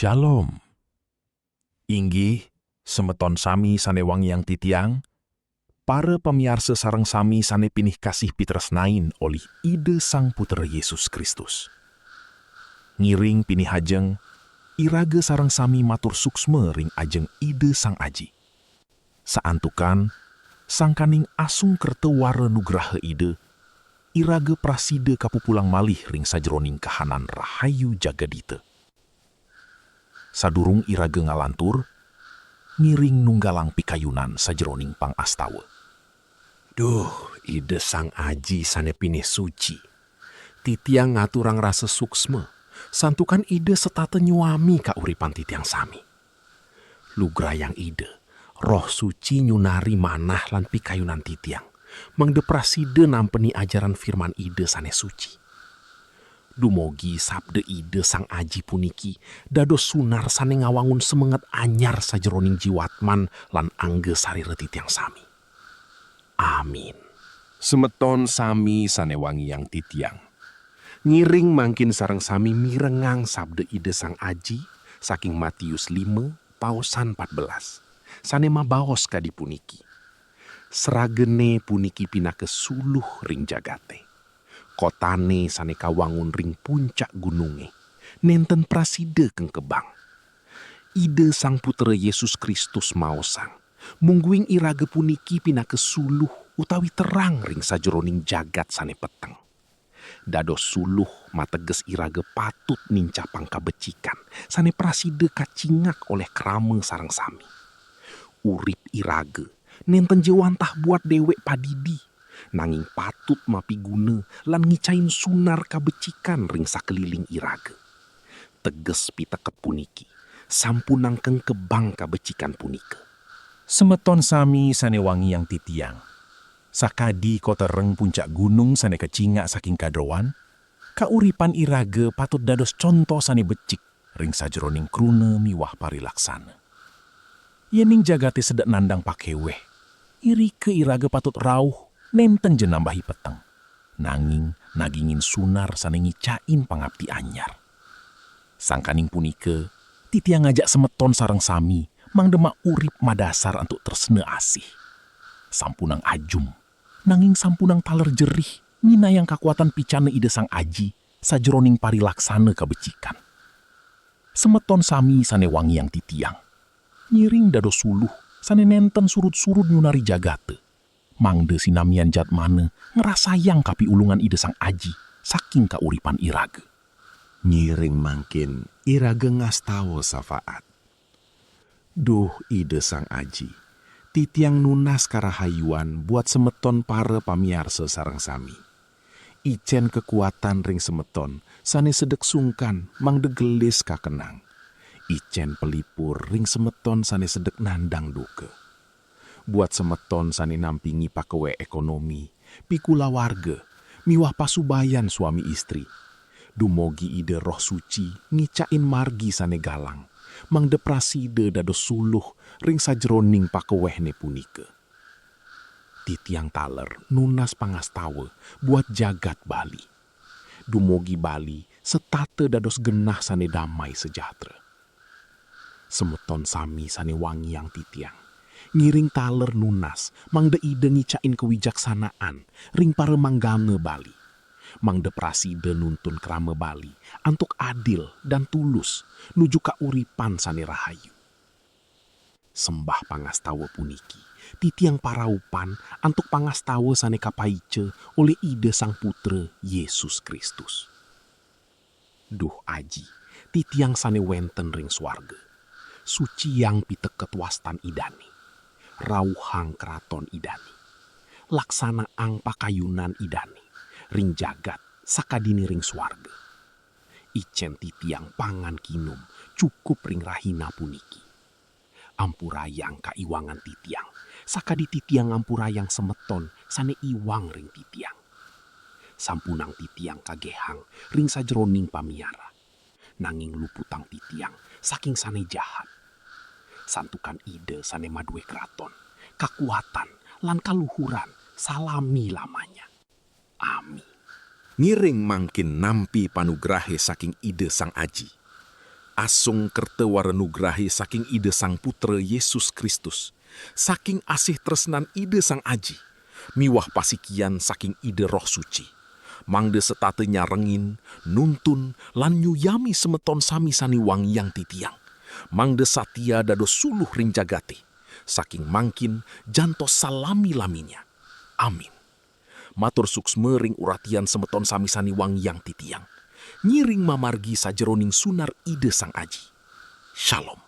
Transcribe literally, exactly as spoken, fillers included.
Dalom. Inggih, semeton sami sane wangiang titiang, para pamiarsa sareng sami sane pinih kasih pitresnain olih Ida Sang Putra Yesus Kristus. Ngiring pinih ajeng, iraga sareng sami matur suksma ring ajeng Ida Sang Aji. Saantukan, sangkaning asung kerta wara nugraha Ida, iraga prasida kapupulang malih ring sajeroning kahanan rahayu jagadita. Sadurung iraga ngalantur, ngiring nunggalang pikayunan sajeroning pangastawa. Duh, Ida Sang Aji sane pinih suci. Titiang ngaturang rasa suksma, santukan Ida setata nyuami kauripan titiang sami. Lugrayang Ida, Roh Suci nyunari manah lan pikayunan titiang, mangda prasida nampeni ajaran firman Ida sane suci. Dumogi sabda Ida Sang Aji puniki dados sunar sane ngawangun semenget anyar sajeroning jiwatman lan angga sarira titiang sami. Amin. Semeton sami sane wangiang titiang. Ngiring mangkin sareng sami mirengang sabda Ida Sang Aji saking Matius lima, paosan empat belas, sane mabaos kadi puniki. Sragane puniki pinaka suluh ring jagate. Kotane sane kawangun ring puncak gununge, nenten prasida kengkebang. Ida Sang Putra Yesus Kristus maosang, mungguing iraga puniki pinaka suluh utawi terang ring sajeroning jagat sane peteng. Dados suluh mateges iraga patut nincapang kabecikan sane prasida kacingak olih krama sareng sami. Urip iraga nenten ja wantah buat dewek padidi, nanging patut mapiguna lan ngicain sunar kabecikan ring sakeliling iraga. Teges piteket puniki, sampunang kengkebang kabecikan punika. Semeton sami sane wangiang titiang, sakadi kota ring puncak gunung sane kacingak saking kadroan, kauripan iraga patut dados conto sane becik ring sajeroning kruna miwah parilaksana. Yening jagate sedek nandang pakeweh, irika iraga patut rauh nenten ja nambahi peteng, nanging nagingin sunar sane ngicain pangapti anyar. Sangkaning punika, titiang ngajak semeton sareng sami mangda maurip madasar antuk tresna asih. Sampunang ajum, nanging sampunang taler jerih, nyinayang kakuatan picana Ida Sang Aji sajeroning parilaksana kabecikan. Semeton sami sane wangiang titiang, ngiring dados suluh sane nenten surud-surud nyunari jagata, mangda sinamian jatmana ngrasayang kapiulungan Ida Sang Aji saking kauripan iraga. Ngiring mangkin iraga ngastawa safaat. Duh Ida Sang Aji, titiang nunas karahayuan buat semeton para pamiarsa sareng sami. Icen kakuatan ring semeton sane sedek sungkan mangda gelis kakenang. Icen pelipur ring semeton sane sedek nandang duka. Buat semeton sane nampingi pakeweh ekonomi, pikulawarga, miwah pasubayan suami istri, dumogi Ida Roh Suci ngicain margi sane galang, mangda prasida dados suluh ring sajeroning pakewehne punika. Titiang taler nunas pangastawa buat jagat Bali. Dumogi Bali setata dados genah sane damai sejahtera. Semeton sami sane wangiang titiang, ngiring taler nunas mangda Ida ngicain kawijaksanaan ring paramanggana Bali, mangda prasida nuntun krama Bali antuk adil dan tulus nuju kauripan sane rahayu. Sembah pangastawa puniki titiang paraupan antuk pangastawa sane kapaica olih Ida Sang Putra Yesus Kristus. Duh Aji, titiang sane wenten ring suarga, suciang piteket wastan Idane, rauhang kraton Idane, laksanaang pakayunan Idane ring jagat sakadini ring suarga. Icen titiang pangan kinum cukup ring rahina puniki. Ampurayang kaiwangan titiang, sakadi titiang ngampurayang semeton sane iwang ring titiang. Sampunang titiang kagehang ring sajeroning pamiara, nanging luputang titiang saking sane jahat. Santukan Ida sane madue kraton, kakuatan, lan kaluhuran salami-lamanya. Amin. Ngiring mangkin nampi panugrahe saking Ida Sang Aji. Asung kerta wara nugrahe saking Ida Sang Putra Yesus Kristus, saking asih tresnan Ida Sang Aji, miwah pasikian saking Ida Roh Suci. Mangda setata nyarengin, nuntun, lan nyuyami semeton sami sane wangiang titiang. Mangda satia dados suluh ring jagate, saking mangkin jantos salami-laminya. Amin. Matur suksma ring uratian semeton sami sane wangiang titiang. Ngiring mamargi sajeroning sunar Ida Sang Aji. Shalom.